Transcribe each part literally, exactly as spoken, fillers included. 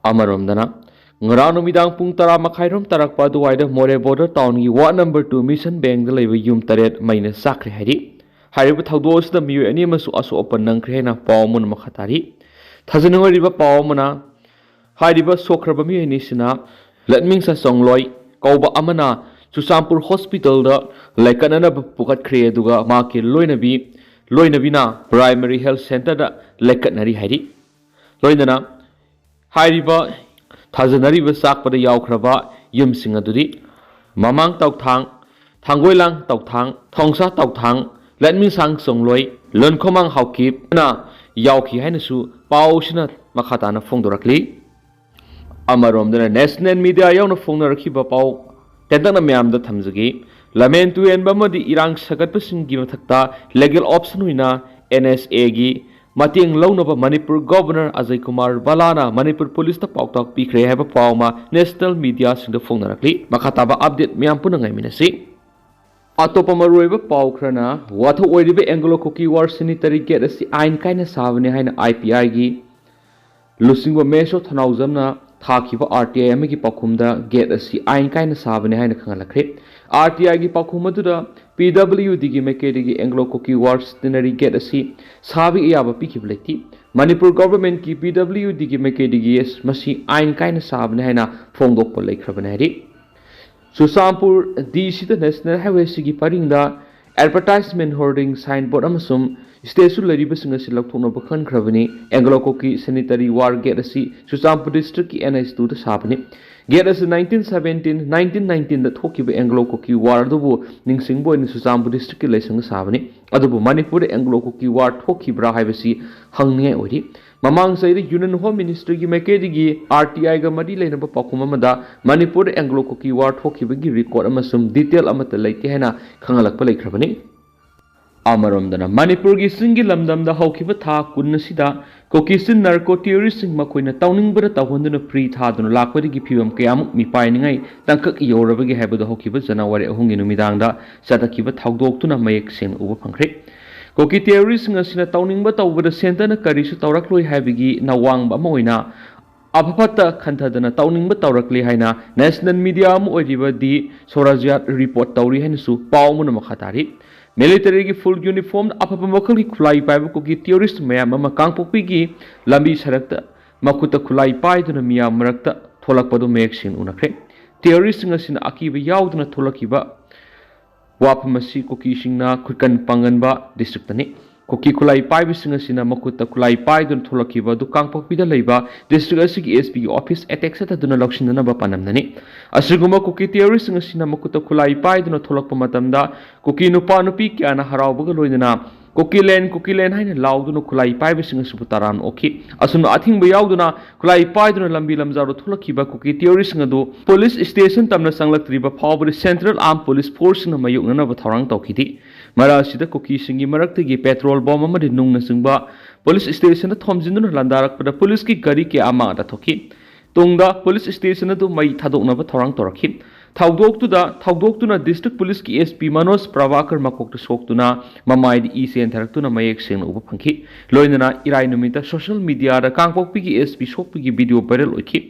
ꯑꯃꯔꯣꯝꯗꯅ, ꯉꯔꯥꯡ ꯅꯨꯃꯤꯗꯥꯡ ꯄꯨꯡ ꯇꯔꯥ ꯃꯈꯥꯏꯔꯣꯝ ꯇꯥꯔꯛꯄ ꯑꯗꯨꯋꯥꯏꯗ ꯃꯣꯔꯦ ꯕꯣꯔꯗꯔ ꯇꯥꯎꯟꯒꯤ ꯋꯥꯔꯗ ꯅꯝꯕꯔ ꯇꯨ ꯃꯤꯁꯟ ꯕꯦꯡꯗ ꯂꯩꯕ ꯌꯨꯝ ꯇꯔꯦꯠ ꯃꯩꯅ ꯆꯥꯛꯈ꯭ꯔꯦ ꯍꯥꯏꯔꯤ꯫ ꯍꯥꯏꯔꯤꯕ ꯊꯧꯗꯣꯛ ꯑꯁꯤꯗ ꯃꯤꯑꯣꯏ ꯑꯅꯤ ꯑꯃꯁꯨ ꯑꯁꯣꯛ ꯑꯄꯟ ꯅꯪꯈ꯭ꯔꯦ ꯍꯥꯏꯅ ꯄꯥꯎ ꯑꯃꯅ ꯃꯈꯥ ꯇꯥꯔꯤ꯫ ꯊꯥꯖꯅꯤꯡꯉꯣꯏꯔꯤꯕ ꯄꯥꯎ ꯑꯃꯅ, ꯍꯥꯏꯔꯤꯕ ꯁꯣꯛꯈ꯭ꯔꯕ ꯃꯤꯑꯣꯏ ꯑꯅꯤꯁꯤꯅ ꯂꯠꯃꯤꯡꯁ ꯆꯣꯡꯂꯣꯏ ꯀꯧꯕ ꯑꯃꯅ ꯆꯨꯔꯆꯥꯟꯄꯨꯔ ꯍꯣꯁꯄꯤꯇꯥꯜꯗ ꯂꯥꯏꯀꯠꯅꯅꯕ ꯄꯨꯈꯠꯈ꯭ꯔꯦ, ꯑꯗꯨꯒ ꯃꯍꯥꯛꯀꯤ ꯂꯣꯏꯅꯕꯤ, ꯂꯣꯏꯅꯕꯤꯅ ꯄ꯭ꯔꯥꯏꯃꯔꯤ ꯍꯦꯜꯊ ꯁꯦꯟꯇꯔꯗ ꯂꯥꯏꯀꯠꯅꯔꯤ ꯍꯥꯏꯔꯤ꯫ ꯂꯣꯏꯅꯅ ꯍꯥꯏꯔꯤꯕ ꯊꯥꯖꯅꯔꯤꯕ ꯆꯥꯛꯄꯗ ꯌꯥꯎꯈ꯭ꯔꯕ ꯌꯨꯝꯁꯤꯡ ꯑꯗꯨꯗꯤ ꯃꯃꯥꯡ ꯇꯧꯊꯥꯡ, ꯊꯥꯡꯒꯣꯏꯂꯥꯡ ꯇꯧꯊꯥꯡ, ꯊꯣꯡꯁꯥ ꯇꯧꯊꯥꯡ, ꯂꯠꯃꯤꯁꯥꯡ ꯆꯣꯡꯂꯣꯏ, ꯂꯣꯟꯈꯣꯃꯥꯡ ꯍꯥꯎꯀꯤꯞꯅ ꯌꯥꯎꯈꯤ ꯍꯥꯏꯅꯁꯨ ꯄꯥꯎꯁꯤꯅ ꯃꯈꯥ ꯇꯥꯅ ꯐꯣꯡꯗꯣꯔꯛꯂꯤ꯫ ꯑꯃꯔꯣꯝꯗꯅ ꯅꯦꯁꯅꯦꯜ ꯃꯤꯗꯤꯌꯥ ꯌꯥꯎꯅ ꯐꯣꯡꯅꯔꯛꯈꯤꯕ ꯄꯥꯎ ꯇꯦꯟꯇꯛꯅ ꯃꯌꯥꯝꯗ ꯊꯝꯖꯒꯦ꯫ ꯂꯃꯦꯟ ꯇꯨꯌꯦꯟꯕ ꯑꯃꯗꯤ ꯏꯔꯥꯡ ꯁꯥꯒꯠꯄꯁꯤꯡꯒꯤ ꯃꯊꯛꯇ ꯂꯤꯒꯦꯜ ꯑꯣꯞꯁꯟ ꯑꯣꯏꯅ ꯑꯦꯟ ꯑꯦꯁ ꯑꯦꯒꯤ ꯃꯇꯦꯡ ꯂꯧꯅꯕ ꯃꯅꯤꯄꯨꯔ ꯒꯣꯚꯔꯅꯔ ꯑꯖꯌ ꯀꯨꯃꯥꯔ ꯕꯂꯥꯅ ꯃꯅꯤꯄꯨꯔ ꯄꯨꯂꯤꯁꯇ ꯄꯥꯎꯇꯥꯛ ꯄꯤꯈ꯭ꯔꯦ ꯍꯥꯏꯕ ꯄꯥꯎ ꯑꯃ ꯅꯦꯁꯅꯦꯜ ꯃꯤꯗꯤꯌꯥꯁꯤꯡꯗ ꯐꯣꯡꯅꯔꯛꯂꯤ꯫ ꯃꯈꯥ ꯇꯥꯕ ꯑꯞꯗꯦꯠ ꯃꯌꯥꯝ ꯄꯨꯟꯅ ꯉꯥꯏꯃꯤꯟꯅꯁꯤ꯫ ꯑꯇꯣꯞꯄ ꯃꯔꯨꯑꯣꯏꯕ ꯄꯥꯎ ꯈꯔꯅ, ꯋꯥꯊꯣꯛ ꯑꯣꯏꯔꯤꯕ ꯑꯦꯡꯒ꯭ꯂꯣ ꯀꯨꯀꯤ ꯋꯥꯔ ꯁꯦꯅꯤꯇꯔꯤ ꯒꯦꯠ ꯑꯁꯤ ꯑꯥꯏꯟ ꯀꯥꯏꯅ ꯁꯥꯕꯅꯤ ꯍꯥꯏꯅ ꯑꯥꯏ ꯄꯤ ꯑꯥꯏꯒꯤ ꯂꯨꯆꯤꯡꯕ ꯃꯦꯁꯣ ꯊꯅꯥꯎꯖꯝꯅ ꯊꯥꯈꯤꯕ ꯑꯥꯔ ꯇꯤ ꯑꯥꯏ ꯑꯃꯒꯤ ꯄꯥꯎꯈꯨꯝꯗ ꯒꯦꯠ ꯑꯁꯤ ꯑꯥꯏꯟ ꯀꯥꯏꯅ ꯁꯥꯕꯅꯤ ꯍꯥꯏꯅ ꯈꯪꯍꯜꯂꯛꯈ꯭ꯔꯦ꯫ ꯑꯥꯔ ꯇꯤ ꯑꯥꯏꯒꯤ ꯄꯥꯎꯈꯨꯝ ꯑꯗꯨꯗ ꯄꯤ ꯗꯕ꯭ꯂꯤꯎ ꯗꯤꯒꯤ ꯃꯥꯏꯀꯩꯗꯒꯤ ꯑꯦꯡꯒ꯭ꯂꯣ ꯀꯨꯀꯤ ꯋꯥꯔ ꯁꯦꯅꯤꯇꯔꯤ ꯒꯦꯠ ꯑꯁꯤ ꯁꯥꯕꯒꯤ ꯑꯌꯥꯕ ꯄꯤꯈꯤꯕ ꯂꯩꯇꯦ꯫ ꯃꯅꯤꯄꯨꯔ ꯒꯣꯚꯔꯟꯃꯦꯟꯠꯀꯤ ꯄꯤ ꯗꯕ꯭ꯂꯤꯎ ꯗꯤꯒꯤ ꯃꯥꯏꯀꯩꯗꯒꯤ ꯃꯁꯤ ꯑꯥꯏꯟ ꯀꯥꯏꯅ ꯁꯥꯕꯅꯤ ꯍꯥꯏꯅ ꯐꯣꯡꯗꯣꯛꯄ ꯂꯩꯈ꯭ꯔꯕꯅꯤ ꯍꯥꯏꯔꯤ꯫ ꯆꯨꯔꯆꯥꯟꯄꯨꯔ ꯗꯤ ꯁꯤꯗ ꯅꯦꯁꯅꯦꯜ ꯍꯥꯏꯋꯦ ꯑꯁꯤꯒꯤ ꯄꯔꯤꯡꯗ ꯑꯦꯗꯚꯔꯇꯥꯏꯖꯃꯦꯟꯠ ꯍꯣꯔꯗꯤꯡ, ꯁꯥꯏꯟ ꯕꯣꯔꯗ ꯑꯃꯁꯨꯡ ꯁ꯭ꯇꯦꯆꯨ ꯂꯩꯔꯤꯕꯁꯤꯡ ꯑꯁꯤ ꯂꯧꯊꯣꯛꯅꯕ ꯈꯟꯈ꯭ꯔꯕꯅꯤ꯫ ꯑꯦꯡꯒ꯭ꯂꯣ ꯀꯨꯀꯤ ꯁꯦꯅꯤꯇꯔꯤ ꯋꯥꯔ ꯒꯦꯠ ꯑꯁꯤ ꯆꯨꯔꯆꯥꯟꯄꯨꯔ ꯗꯤꯁꯇ꯭ꯔꯤꯛꯀꯤ ꯑꯦꯟ ꯑꯩꯆ ꯇꯨꯗ ꯁꯥꯕꯅꯤ꯫ ꯒꯦꯠ ꯑꯁꯤ ꯅꯥꯏꯟꯇꯤꯟ ꯁꯕꯦꯟꯇꯤꯟ, ꯅꯥꯏꯟꯇꯤꯟ ꯅꯥꯏꯟꯇꯤꯟꯗ ꯊꯣꯛꯈꯤꯕ ꯑꯦꯡꯒ꯭ꯂꯣ ꯀꯨꯀꯤ ꯋꯥꯔ ꯑꯗꯨꯕꯨ ꯅꯤꯡꯁꯤꯡꯕ ꯑꯣꯏꯅ ꯆꯨꯔꯆꯥꯟꯄꯨꯔ ꯗꯤꯁꯇ꯭ꯔꯤꯛꯀꯤ ꯂꯩꯁꯪꯗ ꯁꯥꯕꯅꯤ꯫ ꯑꯗꯨꯕꯨ ꯃꯅꯤꯄꯨꯔꯗ ꯑꯦꯡꯒ꯭ꯂꯣ ꯀꯨꯀꯤ ꯋꯥꯔ ꯊꯣꯛꯈꯤꯕ꯭ꯔꯥ ꯍꯥꯏꯕꯁꯤ ꯍꯪꯅꯤꯡꯉꯥꯏ ꯑꯣꯏꯔꯤ꯫ ꯃꯃꯥꯡ ꯆꯍꯤꯗ ꯌꯨꯅꯤꯌꯟ ꯍꯣꯝ ꯃꯤꯅꯤꯁꯇ꯭ꯔꯤꯒꯤ ꯃꯥꯏꯀꯩꯗꯒꯤ ꯑꯥꯔ ꯇꯤ ꯑꯥꯏꯒ ꯃꯔꯤ ꯂꯩꯅꯕ ꯄꯥꯎꯈꯨꯝ ꯑꯃꯗ ꯃꯅꯤꯄꯨꯔꯗ ꯑꯦꯡꯒ꯭ꯂꯣ ꯀꯨꯀꯤ ꯋꯥꯔ ꯊꯣꯛꯈꯤꯕꯒꯤ ꯔꯦꯀꯣꯔꯗ ꯑꯃꯁꯨꯡ ꯗꯤꯇꯦꯜ ꯑꯃꯠꯇ ꯂꯩꯇꯦ ꯍꯥꯏꯅ ꯈꯪꯍꯜꯂꯛꯄ ꯂꯩꯈ꯭ꯔꯕꯅꯤ꯫ ꯑꯃꯔꯣꯝꯗꯅ, ꯃꯅꯤꯄꯨꯔꯒꯤ ꯆꯤꯡꯒꯤ ꯂꯝꯗꯝꯗ ꯍꯧꯈꯤꯕ ꯊꯥ ꯀꯨꯟ ꯑꯁꯤꯗ ꯀꯨꯀꯤꯁꯤꯡ ꯅꯥꯔꯀꯣ ꯇꯦꯔꯣꯔꯤꯁ꯭ꯠꯁꯤꯡ ꯃꯈꯣꯏꯅ ꯇꯧꯅꯤꯡꯕꯗ ꯇꯧꯍꯟꯗꯨꯅ ꯐ꯭ꯔꯤ ꯊꯥꯗꯨꯅ ꯂꯥꯛꯄꯗꯒꯤ ꯐꯤꯕꯝ ꯀꯌꯥꯃꯨꯛ ꯃꯤꯄꯥꯏꯅꯤꯡꯉꯥꯏ ꯇꯥꯡꯀꯛ ꯌꯧꯔꯕꯒꯦ ꯍꯥꯏꯕꯗꯨ ꯍꯧꯈꯤꯕ ꯖꯅꯋꯥꯔꯤ ꯑꯍꯨꯝꯒꯤ ꯅꯨꯃꯤꯗꯥꯡꯗ ꯆꯠꯊꯈꯤꯕ ꯊꯧꯗꯣꯛꯇꯨꯅ ꯃꯌꯦꯛ ꯁꯦꯡꯅ ꯎꯕ ꯐꯪꯈ꯭ꯔꯦ꯫ ꯀꯨꯀꯤ ꯇꯦꯔꯣꯔꯤꯁ꯭ꯠꯁꯤꯡ ꯑꯁꯤꯅ ꯇꯧꯅꯤꯡꯕ ꯇꯧꯕꯗ ꯁꯦꯟꯇꯔꯅ ꯀꯔꯤꯁꯨ ꯇꯧꯔꯛꯂꯣꯏ ꯍꯥꯏꯕꯒꯤ ꯅꯋꯥꯡꯕ ꯑꯃ ꯑꯣꯏꯅ ꯑꯐ ꯐꯠꯇ ꯈꯟꯊꯗꯅ ꯇꯧꯅꯤꯡꯕ ꯇꯧꯔꯛꯂꯤ ꯍꯥꯏꯅ ꯅꯦꯁꯅꯦꯜ ꯃꯤꯗꯤꯌꯥ ꯑꯃ ꯑꯣꯏꯔꯤꯕ ꯗꯤ ꯁ꯭ꯋꯔꯥꯖ꯭ꯌꯥ ꯔꯤꯄꯣꯔꯠ ꯇꯧꯔꯤ ꯍꯥꯏꯅꯁꯨ ꯄꯥꯎ ꯑꯃꯅ ꯃꯈꯥ ꯇꯥꯔꯤ꯫ ꯃꯤꯂꯤꯇꯔꯤꯒꯤ ꯐꯨꯜ ꯌꯨꯅꯤꯐꯣꯔꯝ ꯑꯐꯕ ꯃꯈꯜꯒꯤ ꯈꯨꯠꯂꯥꯏ ꯄꯥꯏꯕ ꯀꯨꯀꯤ ꯇꯦꯔꯣꯔꯤꯁ ꯃꯌꯥꯝ ꯑꯃ ꯀꯥꯡꯄꯣꯛꯄꯤꯒꯤ ꯂꯝꯕꯤ ꯁꯔꯛꯇ ꯃꯈꯨꯠꯇ ꯈꯨꯠꯂꯥꯏ ꯄꯥꯏꯗꯨꯅ ꯃꯤꯌꯥꯝ ꯃꯔꯛꯇ ꯊꯣꯛꯂꯛꯄꯗꯨ ꯃꯌꯦꯛ ꯁꯦꯡꯅ ꯎꯅꯈ꯭ꯔꯦ꯫ ꯇꯦꯔꯣꯔꯤꯁꯁꯤꯡ ꯑꯁꯤꯅ ꯑꯀꯤꯕ ꯌꯥꯎꯗꯅ ꯊꯣꯛꯂꯛꯈꯤꯕ ꯋꯥꯐꯝ ꯑꯁꯤ ꯀꯨꯀꯤꯁꯤꯡꯅ ꯈꯨꯠꯀꯟ ꯄꯥꯡꯒꯟꯕ ꯗꯤꯁꯇ꯭ꯔꯤꯛꯇꯅꯤ꯫ ꯀꯨꯀꯤ ꯈꯨꯠꯂꯥꯏ ꯄꯥꯏꯕꯁꯤꯡ ꯑꯁꯤꯅ ꯃꯈꯨꯠꯇ ꯈꯨꯠꯂꯥꯏ ꯄꯥꯏꯗꯨꯅ ꯊꯣꯛꯂꯛꯈꯤꯕ ꯑꯗꯨ ꯀꯥꯡꯄꯣꯛꯄꯤꯗ ꯂꯩꯕ ꯗꯤꯁꯇ꯭ꯔꯤꯛ ꯑꯁꯤꯒꯤ ꯑꯦꯁ ꯄꯤꯒꯤ ꯑꯣꯐꯤꯁ ꯑꯦꯇꯦꯛ ꯆꯠꯊꯗꯨꯅ ꯂꯧꯁꯤꯟꯅꯅꯕ ꯄꯥꯟꯗꯝꯗꯅꯤ꯫ ꯑꯁꯤꯒꯨꯝꯕ ꯀꯨꯀꯤ ꯇꯦꯔꯣꯔꯤꯁꯁꯤꯡ ꯑꯁꯤꯅ ꯃꯈꯨꯠꯇ ꯈꯨꯠꯂꯥꯏ ꯄꯥꯏꯗꯨꯅ ꯊꯣꯛꯂꯛꯄ ꯃꯇꯝꯗ ꯀꯨꯀꯤ ꯅꯨꯄꯥ ꯅꯨꯄꯤ ꯀꯌꯥꯅ ꯍꯔꯥꯎꯕꯒ ꯂꯣꯏꯅꯅ "ꯀꯨꯀꯤꯂꯦꯟ, ꯀꯨꯀꯤꯂꯦꯟ" ꯍꯥꯏꯅ ꯂꯥꯎꯗꯨꯅ ꯈꯨꯠꯂꯥꯏ ꯄꯥꯏꯕꯁꯤꯡ ꯑꯁꯤꯕꯨ ꯇꯔꯥꯝꯅ ꯑꯣꯛꯈꯤ꯫ ꯑꯁꯨꯝꯅ ꯑꯊꯤꯡꯕ ꯌꯥꯎꯗꯅ ꯈꯨꯠꯂꯥꯏ ꯄꯥꯏꯗꯨꯅ ꯂꯝꯕꯤ ꯂꯝꯖꯥꯎꯗ ꯊꯣꯛꯂꯛꯈꯤꯕ ꯀꯨꯀꯤ ꯇꯦꯔꯣꯔꯤꯁꯁꯤꯡ ꯑꯗꯨ ꯄꯨꯂꯤꯁ ꯁ꯭ꯇꯦꯁꯟ ꯇꯝꯅ ꯆꯪꯂꯛꯇ꯭ꯔꯤꯕ ꯐꯥꯎꯕꯗ ꯁꯦꯟꯇ꯭ꯔꯦꯜ ꯑꯥꯔꯝ ꯄꯨꯂꯤꯁ ꯐꯣꯔꯁꯁꯤꯡꯅ ꯃꯥꯌꯣꯛꯅꯅꯕ ꯊꯧꯔꯥꯡ ꯇꯧꯈꯤꯗꯦ꯫ ꯃꯔꯛ ꯑꯁꯤꯗ ꯀꯨꯀꯤꯁꯤꯡꯒꯤ ꯃꯔꯛꯇꯒꯤ ꯄꯦꯇ꯭ꯔꯣꯜ ꯕꯣꯝ ꯑꯃꯗꯤ ꯅꯨꯡꯅꯆꯤꯡꯕ ꯄꯨꯂꯤꯁ ꯁ꯭ꯇꯦꯁꯟꯗ ꯊꯣꯝꯖꯤꯟꯗꯨꯅ ꯂꯥꯟꯗꯥꯔꯛꯄꯗ ꯄꯨꯂꯤꯁꯀꯤ ꯒꯥꯔꯤ ꯀꯌꯥ ꯑꯃ ꯑꯥꯗ ꯊꯣꯛꯈꯤ꯫ ꯇꯨꯡꯗ ꯄꯨꯂꯤꯁ ꯁ꯭ꯇꯦꯁꯟ ꯑꯗꯨ ꯃꯩ ꯊꯥꯗꯣꯛꯅꯕ ꯊꯧꯔꯥꯡ ꯇꯧꯔꯛꯈꯤ꯫ ꯊꯧꯗꯣꯛꯇꯨꯗ ꯊꯧꯗꯣꯛꯇꯨꯅ ꯗꯤꯁꯇ꯭ꯔꯤꯛ ꯄꯨꯂꯤꯁꯀꯤ ꯑꯦꯁ ꯄꯤ ꯃꯅꯣꯖ ꯄ꯭ꯔꯚꯥꯀꯔ ꯃꯀꯣꯛꯇ ꯁꯣꯛꯇꯨꯅ ꯃꯃꯥꯏꯗ ꯏ ꯆꯦꯟꯊꯔꯛꯇꯨꯅ ꯃꯌꯦꯛ ꯁꯦꯡꯅ ꯎꯕ ꯐꯪꯈꯤ꯫ ꯂꯣꯏꯅꯅ ꯏꯔꯥꯏ ꯅꯨꯃꯤꯠꯇ ꯁꯣꯁꯤꯌꯦꯜ ꯃꯤꯗꯤꯌꯥꯗ ꯀꯥꯡꯄꯣꯛꯄꯤꯒꯤ ꯑꯦꯁ ꯄꯤ ꯁꯣꯛꯄꯒꯤ ꯚꯤꯗꯤꯑꯣ ꯚꯥꯏꯔꯦꯜ ꯑꯣꯏꯈꯤ꯫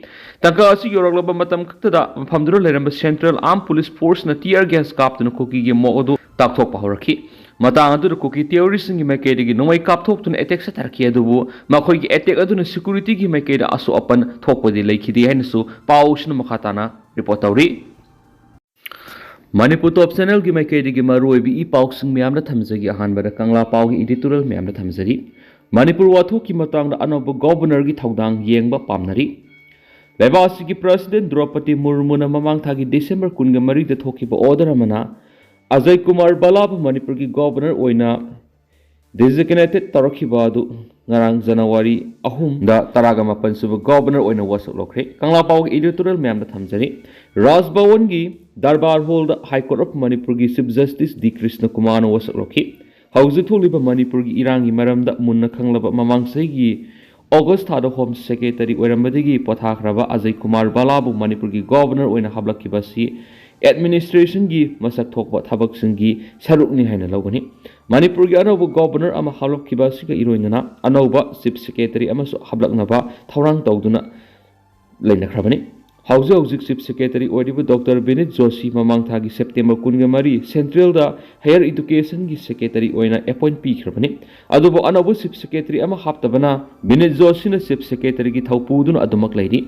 ꯇꯥꯡꯀꯛ ꯑꯁꯤ ꯌꯧꯔꯛꯂꯕ ꯃꯇꯝ ꯈꯛꯇꯗ ꯃꯐꯝꯗꯨꯗ ꯂꯩꯔꯝꯕ ꯁꯦꯟꯇ꯭ꯔꯦꯜ ꯑꯥꯔꯝ ꯄꯨꯂꯤꯁ ꯐꯣꯔꯁꯅ ꯇꯤꯌꯔ ꯒ꯭ꯌꯥꯁ ꯀꯥꯞꯇꯨꯅ ꯀꯨꯀꯤꯒꯤ ꯃꯣꯛ ꯑꯗꯨ ꯇꯥꯛꯊꯣꯛꯄ ꯍꯧꯔꯛꯈꯤ꯫ ꯃꯇꯥꯡ ꯑꯗꯨꯗ ꯀꯨꯀꯤ ꯇꯦꯔꯣꯔꯤꯁꯁꯤꯡꯒꯤ ꯃꯥꯏꯀꯩꯗꯒꯤ ꯅꯣꯡꯃꯩ ꯀꯥꯞꯊꯣꯛꯇꯨꯅ ꯑꯦꯇꯦꯛ ꯆꯠꯊꯔꯛꯈꯤ, ꯑꯗꯨꯕꯨ ꯃꯈꯣꯏꯒꯤ ꯑꯦꯇꯦꯛ ꯑꯗꯨꯅ ꯁꯦꯀ꯭ꯌꯨꯔꯤꯇꯤꯒꯤ ꯃꯥꯏꯀꯩꯗ ꯑꯁꯣꯛ ꯑꯄꯟ ꯊꯣꯛꯄꯗꯤ ꯂꯩꯈꯤꯗꯦ ꯍꯥꯏꯅꯁꯨ ꯄꯥꯎꯁꯤꯅ ꯃꯈꯥ ꯇꯥꯅ ꯔꯤꯄꯣꯔꯠ ꯇꯧꯔꯤ꯫ ꯃꯅꯤꯄꯨꯔ ꯇꯣꯞ ꯆꯦꯅꯦꯜꯒꯤ ꯃꯥꯏꯀꯩꯗꯒꯤ ꯃꯔꯨꯑꯣꯏꯕ ꯏ ꯄꯥꯎꯁꯤꯡ ꯃꯌꯥꯝꯗ ꯊꯝꯖꯒꯦ꯫ ꯑꯍꯥꯟꯕꯗ ꯀꯪꯂꯥ ꯄꯥꯎꯒꯤ ꯏꯗꯤꯇꯣꯔꯤꯌꯦꯜ ꯃꯌꯥꯝꯗ ꯊꯝꯖꯔꯤ꯫ ꯃꯅꯤꯄꯨꯔ ꯋꯥꯊꯣꯛꯀꯤ ꯃꯇꯥꯡꯗ ꯑꯅꯧꯕ ꯒꯣꯚꯔꯅꯔꯒꯤ ꯊꯧꯗꯥꯡ ꯌꯦꯡꯕ ꯄꯥꯝꯅꯔꯤ꯫ ꯂꯩꯕꯥꯛ ꯑꯁꯤꯒꯤ ꯄ꯭ꯔꯁꯤꯗꯦꯟ ꯗ꯭ꯔꯧꯄꯗꯤ ꯃꯨꯔꯃꯨꯅ ꯃꯃꯥꯡ ꯊꯥꯒꯤ ꯗꯤꯁꯦꯝꯕꯔ ꯀꯨꯟꯒ ꯃꯔꯤꯗ ꯊꯣꯛꯈꯤꯕ ꯑꯣꯔꯗꯔ ꯑꯃꯅ ꯑꯖꯌ ꯀꯨꯃꯥꯔ ꯕꯂꯥꯕꯨ ꯃꯅꯤꯄꯨꯔꯒꯤ ꯒꯣꯚꯔꯅꯔ ꯑꯣꯏꯅ ꯗꯤꯖꯤꯒꯅꯦꯇꯦꯠ ꯇꯧꯔꯛꯈꯤꯕ ꯑꯗꯨ ꯉꯔꯥꯡ ꯖꯅꯋꯥꯔꯤ ꯑꯍꯨꯝꯗ ꯇꯔꯥꯒ ꯃꯥꯄꯟ ꯁꯨꯕ ꯒꯣꯚꯔꯅꯔ ꯑꯣꯏꯅ ꯋꯥꯁꯛ ꯂꯧꯈ꯭ꯔꯦ꯫ ꯀꯪꯂꯥ ꯄꯥꯎꯒꯤ ꯏꯗꯤꯇꯣꯔꯤꯌꯦꯜ ꯃꯌꯥꯝꯗ ꯊꯝꯖꯔꯤ꯫ ꯔꯥꯖ ꯚꯋꯟꯒꯤ ꯗꯔꯕꯥꯔ ꯍꯣꯜꯗ ꯍꯥꯏ ꯀꯣꯔꯠ ꯑꯣꯐ ꯃꯅꯤꯄꯨꯔꯒꯤ ꯆꯤꯐ ꯖꯁꯇꯤꯁ ꯗꯤ ꯀ꯭ꯔꯤꯁꯅ ꯀꯨꯃꯥꯔꯅ ꯋꯥꯁꯛ ꯂꯧꯈꯤ꯫ ꯍꯧꯖꯤꯛ ꯊꯣꯛꯂꯤꯕ ꯃꯅꯤꯄꯨꯔꯒꯤ ꯏꯔꯥꯡꯒꯤ ꯃꯔꯝꯗ ꯃꯨꯟꯅ ꯈꯪꯂꯕ ꯃꯃꯥꯡ ꯆꯍꯤꯒꯤ ꯑꯣꯒꯁ ꯊꯥꯗ ꯍꯣꯝ ꯁꯦꯀ꯭ꯔꯦꯇꯔꯤ ꯑꯣꯏꯔꯝꯕꯗꯒꯤ ꯄꯣꯊꯥꯈ꯭ꯔꯕ ꯑꯖꯌ ꯀꯨꯃꯥꯔ ꯕꯂꯥꯕꯨ ꯃꯅꯤꯄꯨꯔꯒꯤ ꯒꯣꯚꯔꯅꯔ ꯑꯣꯏꯅ ꯍꯥꯞꯂꯛꯈꯤꯕ ꯑꯁꯤ ꯑꯦꯗꯃꯤꯅꯤꯁꯇ꯭ꯔꯦꯁꯟꯒꯤ ꯃꯁꯛ ꯊꯣꯛꯄ ꯊꯕꯛꯁꯤꯡꯒꯤ ꯁꯔꯨꯛꯅꯤ ꯍꯥꯏꯅ ꯂꯧꯒꯅꯤ꯫ ꯃꯅꯤꯄꯨꯔꯒꯤ ꯑꯅꯧꯕ ꯒꯣꯚꯔꯅꯔ ꯑꯃ ꯍꯥꯞꯂꯛꯈꯤꯕ ꯑꯁꯤꯒ ꯏꯔꯣꯏꯅꯅ ꯑꯅꯧꯕ ꯆꯤꯐ ꯁꯦꯀ꯭ꯔꯦꯇꯔꯤ ꯑꯃꯁꯨ ꯍꯥꯞꯂꯛꯅꯕ ꯊꯧꯔꯥꯡ ꯇꯧꯗꯨꯅ ꯂꯩꯅꯈ꯭ꯔꯕꯅꯤ꯫ ꯍꯧꯖꯤꯛ ꯍꯧꯖꯤꯛ Chief Secretary ꯑꯣꯏꯔꯤꯕ ꯗꯣꯛꯇꯔ ꯕꯤꯅꯤꯠ ꯖꯣꯁꯤ ꯃꯃꯥꯡ ꯊꯥꯒꯤ September ꯀꯨꯟꯒ ꯃꯔꯤ Central ꯗ Higher Education ꯒꯤ Secretary ꯑꯣꯏꯅ appoint ꯄꯤꯈ꯭ꯔꯕꯅꯤ꯫ ꯑꯗꯨꯕꯨ ꯑꯅꯧꯕ Chief Secretary ꯑꯃ ꯍꯥꯞꯇꯕꯅ ꯕꯤꯅꯤꯠ ꯖꯣꯁꯤꯅ Chief Secretary ꯒꯤ ꯊꯧ ꯄꯨꯗꯨꯅ ꯑꯗꯨꯃꯛ ꯂꯩꯔꯤ꯫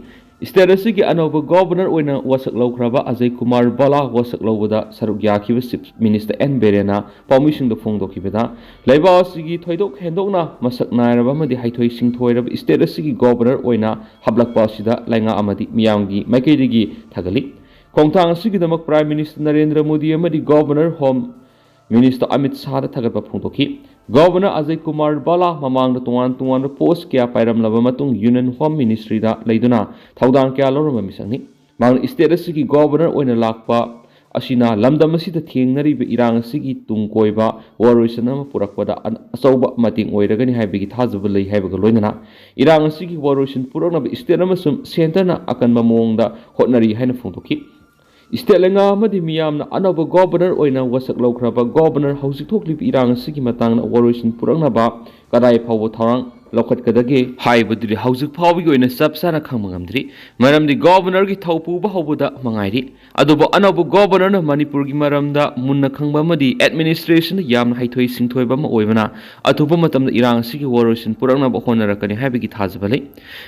State ꯑꯁꯤꯒꯤ ꯑꯅꯧꯕ Governor ꯑꯣꯏꯅ ꯋꯥꯁꯛ ꯂꯧꯈ꯭ꯔꯕ ꯑꯖꯌ ꯀꯨꯃꯥꯔ ꯕꯥꯂꯥ ꯋꯥꯁꯛ ꯂꯧꯕꯗ ꯁꯔꯨꯛ ꯌꯥꯈꯤꯕ Chief Minister ꯑꯦꯟ ꯕꯤꯔꯦꯟꯅ ꯄꯥꯎꯃꯤꯁꯤꯡꯗ ꯐꯣꯡꯗꯣꯛꯈꯤꯕꯗ, ꯂꯩꯕꯥꯛ ꯑꯁꯤꯒꯤ ꯊꯣꯏꯗꯣꯛ ꯍꯦꯟꯗꯣꯛꯅ ꯃꯁꯛ ꯅꯥꯏꯔꯕ ꯑꯃꯗꯤ ꯍꯩꯊꯣꯏ ꯁꯤꯡꯊꯣꯏꯔꯕ state ꯑꯁꯤꯒꯤ Governor ꯑꯣꯏꯅ ꯍꯥꯞꯂꯛꯄ ꯑꯁꯤꯗ ꯂꯩꯉꯥꯛ ꯑꯃꯗꯤ ꯃꯤꯌꯥꯝꯒꯤ ꯃꯥꯏꯀꯩꯗꯒꯤ ꯊꯥꯒꯠꯂꯤ꯫ ꯈꯣꯡꯊꯥꯡ ꯑꯁꯤꯒꯤꯗꯃꯛ Prime Minister ꯅꯔꯦꯟꯗ꯭ꯔ ꯃꯣꯗꯤ ꯑꯃꯗꯤ Governor, Home Minister ꯑꯃꯤꯠ ꯁꯥꯍꯗ ꯊꯥꯒꯠꯄ ꯐꯣꯡꯗꯣꯛꯈꯤ꯫ Governor ꯑꯖꯌ ꯀꯨꯃꯥꯔ ꯕꯥꯂꯥ ꯃꯃꯥꯡꯗ ꯇꯣꯉꯥꯟ ꯇꯣꯉꯥꯟꯕ post ꯀꯌꯥ ꯄꯥꯏꯔꯝꯂꯕ ꯃꯇꯨꯡ Union Home Ministry ꯗ ꯂꯩꯗꯨꯅ ꯊꯧꯗꯥꯡ ꯀꯌꯥ ꯂꯧꯔꯝꯕ ꯃꯤꯁꯛꯅꯤ꯫ ꯃꯍꯥꯛꯅ state ꯑꯁꯤꯒꯤ Governor ꯑꯣꯏꯅ ꯂꯥꯛꯄ ꯑꯁꯤꯅ ꯂꯝꯗꯝ ꯑꯁꯤꯗ ꯊꯦꯡꯅꯔꯤꯕ ꯏꯔꯥꯡ ꯑꯁꯤꯒꯤ ꯇꯨꯡ ꯀꯣꯏꯕ ꯋꯥꯔꯣꯏꯁꯤꯟ ꯑꯃ ꯄꯨꯔꯛꯄꯗ ꯑ-, ꯑꯆꯧꯕ ꯃꯇꯦꯡ ꯑꯣꯏꯔꯒꯅꯤ ꯍꯥꯏꯕꯒꯤ ꯊꯥꯖꯕ ꯂꯩ ꯍꯥꯏꯕꯒ ꯂꯣꯏꯅꯅ ꯏꯔꯥꯡ ꯑꯁꯤꯒꯤ ꯋꯥꯔꯣꯏꯁꯤꯟ ꯄꯨꯔꯛꯅꯕ state ꯑꯃꯁꯨꯡ centre ꯅ ꯑꯀꯟꯕ ꯃꯑꯣꯡꯗ ꯍꯣꯠꯅꯔꯤ ꯍꯥꯏꯅ ꯐꯣꯡꯗꯣꯛꯈꯤ꯫ State ꯂꯩꯉꯥꯛ ꯑꯃꯗꯤ ꯃꯤꯌꯥꯝꯅ ꯑꯅꯧꯕ Governor ꯑꯣꯏꯅ ꯋꯥꯁꯛ ꯂꯧꯈ꯭ꯔꯕ Governor ꯍꯧꯖꯤꯛ ꯊꯣꯛꯂꯤꯕ ꯏꯔꯥꯡ ꯑꯁꯤꯒꯤ ꯃꯇꯥꯡꯗ ꯋꯥꯔꯣꯏꯁꯤꯟ ꯄꯨꯔꯛꯅꯕ ꯀꯗꯥꯏ ꯐꯥꯎꯕ ꯊꯧꯔꯥꯡ ꯂꯧꯈꯠꯀꯗꯒꯦ ꯍꯥꯏꯕꯗꯨꯗꯤ ꯍꯧꯖꯤꯛ ꯐꯥꯎꯕꯒꯤ ꯑꯣꯏꯅ ꯆꯞ ꯆꯥꯅ ꯈꯪꯕ ꯉꯝꯗ꯭ꯔꯤ꯫ ꯃꯔꯝꯗꯤ Governor ꯒꯤ ꯊꯧ ꯄꯨꯕ ꯍꯧꯕꯗ ꯃꯉꯥꯏꯔꯤ꯫ ꯑꯗꯨꯕꯨ ꯑꯅꯧꯕ Governor ꯅ ꯃꯅꯤꯄꯨꯔꯒꯤ ꯃꯔꯝꯗ ꯃꯨꯟꯅ ꯈꯪꯕ ꯑꯃꯗꯤ administration ꯗ ꯌꯥꯝꯅ ꯍꯩꯊꯣꯏ ꯁꯤꯡꯊꯣꯏꯕ ꯑꯃ ꯑꯣꯏꯕꯅ ꯑꯊꯨꯕ ꯃꯇꯝꯗ ꯏꯔꯥꯡ ꯑꯁꯤꯒꯤ ꯋꯥꯔꯣꯏꯁꯤꯟ ꯄꯨꯔꯛꯅꯕ ꯍꯣꯠꯅꯔꯛꯀꯅꯤ ꯍꯥꯏꯕꯒꯤ ꯊꯥꯖꯕ ꯂꯩ꯫